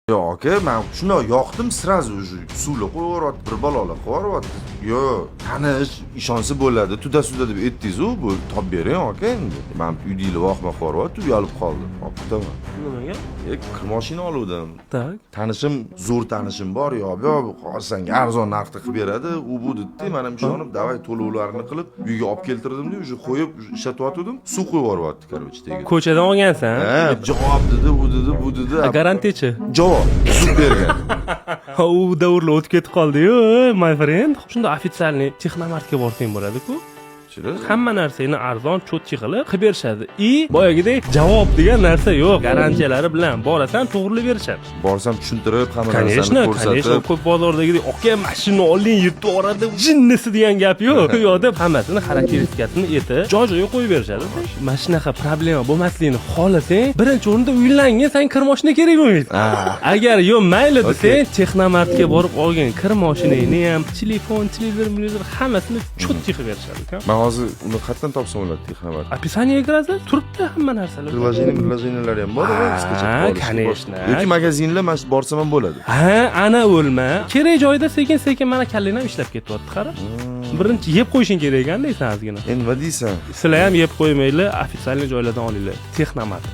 Yo'q, aka, man shundoq yoqdim, сразу уже suvlar qo'yib yuboryapti, bir balolar qilib yuboryapti. Yo'q, tanish, ishonsa bo'ladi, туда-сюда deb aytdingiz-u, bu topib bering, aka, endi. Man uydagilar vohma qilib yuboryapti, uyalib qoldim. Olib ketaman. Nimaga? E, kir moshina oluvdim. Так. Tanishim, zo'r tanishim bor, yo, bu yoq, hozir senga arzon narxda qilib beradi, u bu dedi. Man ham ishonib, давай to'lovlarini qilib, uyga olib keltirdim-da, уже qo'yib ishlatyotgandim, suv quyib yuboryapti, короче, tagiga. Ko'chadan olgansan? Ha, javob dedi, u dedi, bu dedi. Garantiyachi? Javob, sud bergan. Ha, u davrlar o'tib ketib qoldi-yu, my friend. Shunda официальный Texnomartga borsang bo'ladi-ku. Hamma narsani arzon, чётче qilib qilib berishadi. И boyagidek javob degan narsa yo'q. Garantiyalari bilan borasan, to'g'rilab berishadi. Borsam, tushuntirib, hamma Конечно, narsani конечно, ko'rsatib. Ko'p bozordagidek aka, mashina oling, yetib yuboradi, jinnisi degan gap yo'q. U yoqda hammasini xarakteristikasini aytib, joy joyiga qo'yib berishadi. Mana shunaqa problema bo'lmasligini xohlasang, birinchi o'rinda uylangin, san kir moshina kerak bo'lmaydi. Agar yo'q, mayli desang, Texnomartga borib olgin kir moshinangni ham, telefon, televizor, televizor hammasini чётче qilib berishadi, uka. Man hozir uni qayerdan topsam bo'ladi, Texnomart? Описание ga kirasiz, turibdi hamma narsalar. Приложение lar ham bor, Ha, конечно. Yoki magazinlar, mana shu borsam ham bo'ladi. Ha, ana o'lma. Kerak joyda sekin sekin mana kallang ham ishlab ketyapti, qara. Birinchi yeb qo'yishing kerak ekan deysan ozgina. Endi nima deysan? Sizlar ham yeb qo'ymanglar, официальный joylardan olinglar. Texnomart.